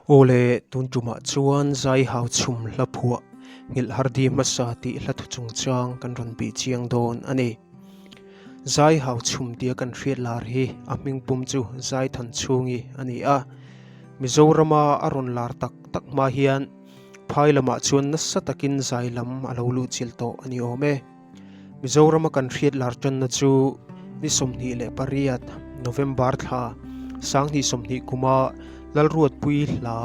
Aw le, tun tumah chuan zai hau chhum hla phuah nghilh har di hmasa tih hla thu chungchang kan rawn bih chiang dawn a ni. Zai hau chhum tia kan hriat lar hi a hming pum chu Zai Than Chhungi a ni a. Mizorama a rawn lar tak tak hma hian phai lamah chuan nasa takin zai lam a lo luh chilh tawh a ni awm e. Mizorama kan hriat lar tanna chu ni 28 November thla 2020 kuma Lalruatpui hla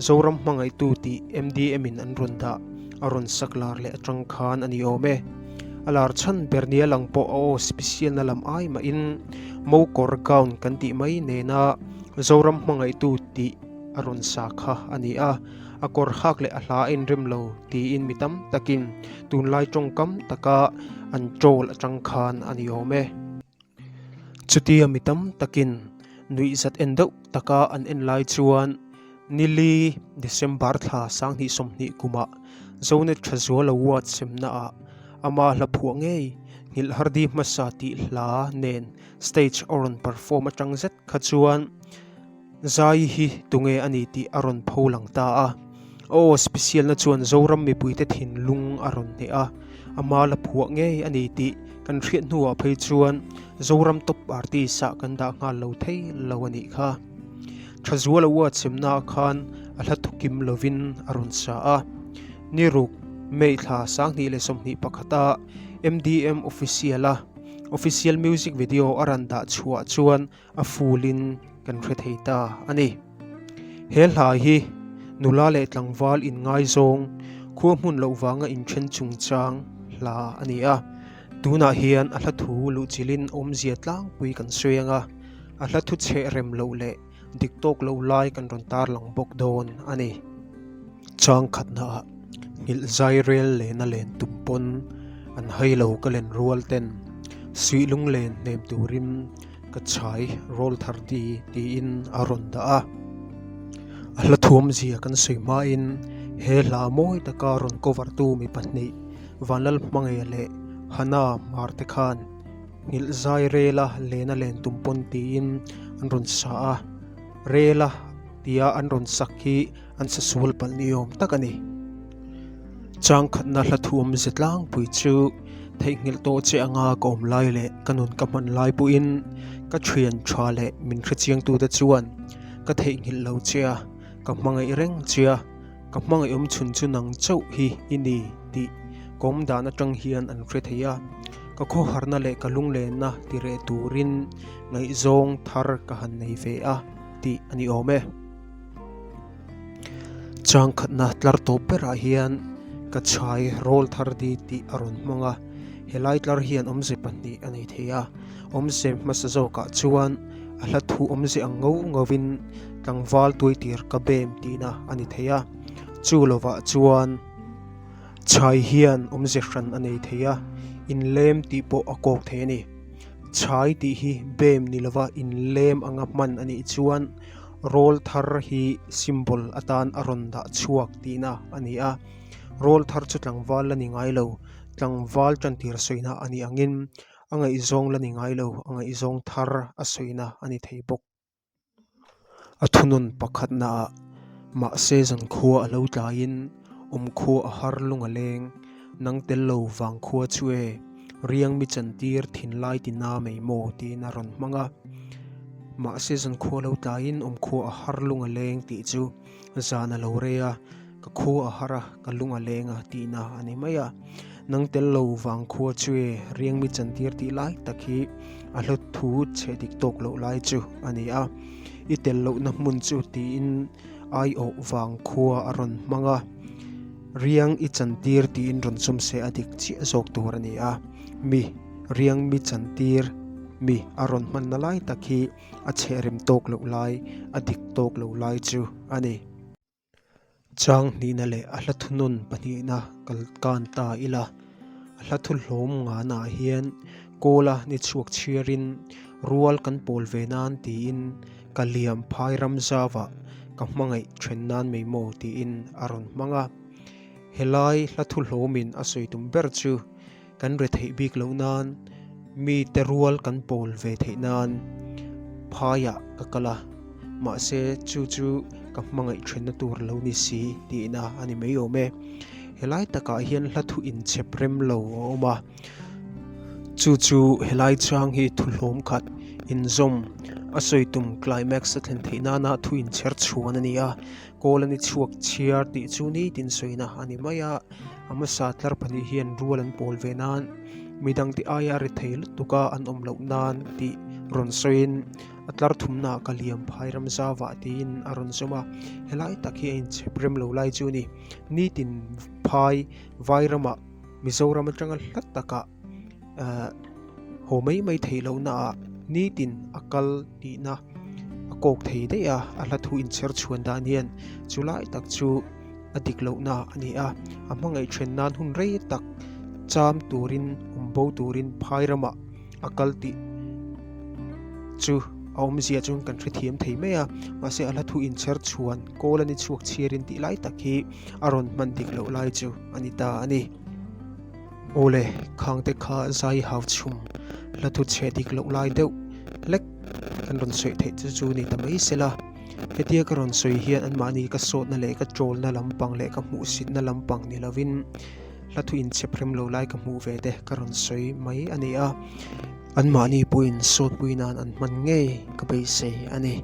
Zoram hmangaihtu tih MDM in an rawn dah a rawn sak lar leh atang khan a ni awm e. A lar chhan ber nia lang pawh a aw special na lam ai mahin Mokawr gown kan tih mai nena Zoram hmangaihtu tih a rawn sa kha a ni a. A kawr hak leh a hla a inrem lo tiin mi tam takin tunlai tawngkam taka an troll atang khan a ni awm e. Chutia mi tam takin nuihzat en deuh taka an en lai chuan nili December thla 2020 kumah Zonet Thazual Award semnaah ama hla phuah ngei Nghilh Hardi Hmasa tih hla nen stage a rawn perform atang zet kha chuan Zai hi tunge a ni tih a rawn pho lang ta a. A aw special na chuan Zoram mipuite thinlung a rawn hneh a, a mal a phuah ngei a ni tih kan hriat hnuah phei chuan Zoram top artist ah kan dah nghal lo thei lo a nih kha. Thazual a uat semnaah khan a hla thukim lovin a rawn sa a. Ni ruk, May thla 2021 a MDM Official a official music video a rawn dah chhuah chuan a fulin kan hre thei ta a ni. He hla hi nula leh tlangval inngaizawng khua hmun loh vanga inthen chungchang hla a ni a. Tunah hian a hla thu luhchilhin awmzia tlangpui kan sawi ang a, a hla thu chheh rem loh leh dik tawk loh lai kan rawn tarlang bawk dawn a ni. Chang khatnaah nghilh zai rel lena len tum pawn an hai lo ka len rual ten suih lunglen hnem turin ka chhai rawl thar di tiin a rawn dah a. A hla thuamzia kan sawi hmain he hla mawi taka rawn cover tu mi pahnih Vanlalhmangaia leh Hana Hmar te khan nghilh zai rela lena len tum pawn tiin an rawn sa a. Rela tia an rawn sak hi an sa sual palh ni awm tak a ni. Chang khatna hla thuam ze tlangpui chu theihnghilh tawh che anga ka awm lai leh ka nun ka hman lai pawhin ka thian tha leh min hrechiangtute chuan ka theihnghilh lo che a, ka hmangaih reng che a, ka hmangaih awm chhun chu nang chauh hi i ni tih ka awm dan atang hian an hre thei a. Ka khawharna leh ka lunglenna tireh turin ngaihzawng thar ka han nei ve a tih a ni awm e. Chang khatna tlar tawp berah hian ka chhai rawl thar di tih a rawn hmang a, helai tlar hian awmze pahnih a nei thei a, awmze hmasa zawkah chuan a hla thu awmze ang ngau ngauin tlangval tuaitir ka bem tihna a ni thei a, chu lovah chuan chhai hian awmze hran a nei thei a, inlem tih pawh a kawk thei a ni. Chhai tih hi bem ni lova inlem anga hman a nih chuan Rawl thar hi symbol atan a rawn dah chhuak tihna a ni a, rawl thar chu tlangval la ni ngai lo, tlangval tantir sawina a nih angin a ngaihzawng la ni ngai lo, a ngaihzawng thar a sawina a ni thei bawk. A thunawn pakhatnaah mahse zankhua a lo tlaiin awmkhua a har lung a leng, nang tel lo vangkhua chu e, riang mi chantir thinlai ti na mai maw tiin a rawn hmang a. Mahse zankhua lo tlaiin awmkhua a har lung a leng tih chu zan a lo rei a, ka khua a har a, ka lung a leng a tihna a ni mai a. Nang tel lo vangkhua chu e, riang mi chantir tih lai tak hi a hla thu chhe dik tawk loh lai chu a ni a. I tel lohna hmun chu tiin aiawh vangkhua a rawn hmang a. Riang i chantir tiin rawn sawm se a dik chiah zawk tur a ni a, mi riang mi chantir mi a rawn hmanna lai tak hi a chhe rem tawk loh lai, a dik tawk lo lai chu a ni. Chang hnihna leh a hla thunawn pahnihna kal kan ta ila, a hla thu hlawm nganah hian kawla ni chhuak chhiarin rual kan pawl ve nan tiin ka liam phai ram zauah ka hmangaih then nan mai maw tiin a rawn hmang a. Helai hla thu hlawmin a sawi tum ber chu kan re theih bik loh nan mite rual kan pawl ve theih nan phaiah ka kal a, mahse chu chu. Ka hmangaih thenna tur lo ni si tihna a ni mai awm e. Helai takah hian hla thu inchhep rem lo a awm a, chu chu helai chang hi thu hlawm khat inzawm a sawi tum climax a thlen theih nana thu inchher chhuan a ni a, kawl a ni chhuak chhiar tih chu nitin sawina a ni mai a, a hmasa tlar pahnih hian rual an pawl ve nan midangte aia rethei lutuk a an awm loh nan tih rawn sawiin. A tlar thumnaah ka liam phai ram zauah tiin a rawn zawm a, helai tak hi a inchhep rem lo lai chu a ni. Nitin phai vai ramah Mizoram atanga hla takah eh haw mai mai theih lohnaah nitin a kal tihna a kawk thei daih a, a hla thu inchher chhuan dan hian chu lai tak chu a dik lohna a ni a, a hmangaih then nan hun rei tak cham turin awm bo turin phai ramah a kal tih chu a awmzia chuan kan hrethiam thei mai a, mahse a hla thu inchher chhuan kawl a ni chhuak chhiarin tih lai tak hi a rawn hman dik loh lai chu a ni ta a ni. Awle, khangte kha zai hau chhum hla thu chhe dik loh lai deuh hlek kan rawn sawi theih chu chu ni ta mai sela, hetia ka rawn sawi hian anmahni ka sawtna leh ka tawlna lampang leh ka hmuhsitna lampang ni lovin, Hla thu inchhep rem lo lai ka hmuh ve te ka rawn sawi mai a ni a, anmahni pawhin sawtpui nan an hman ngei ka beisei a ni.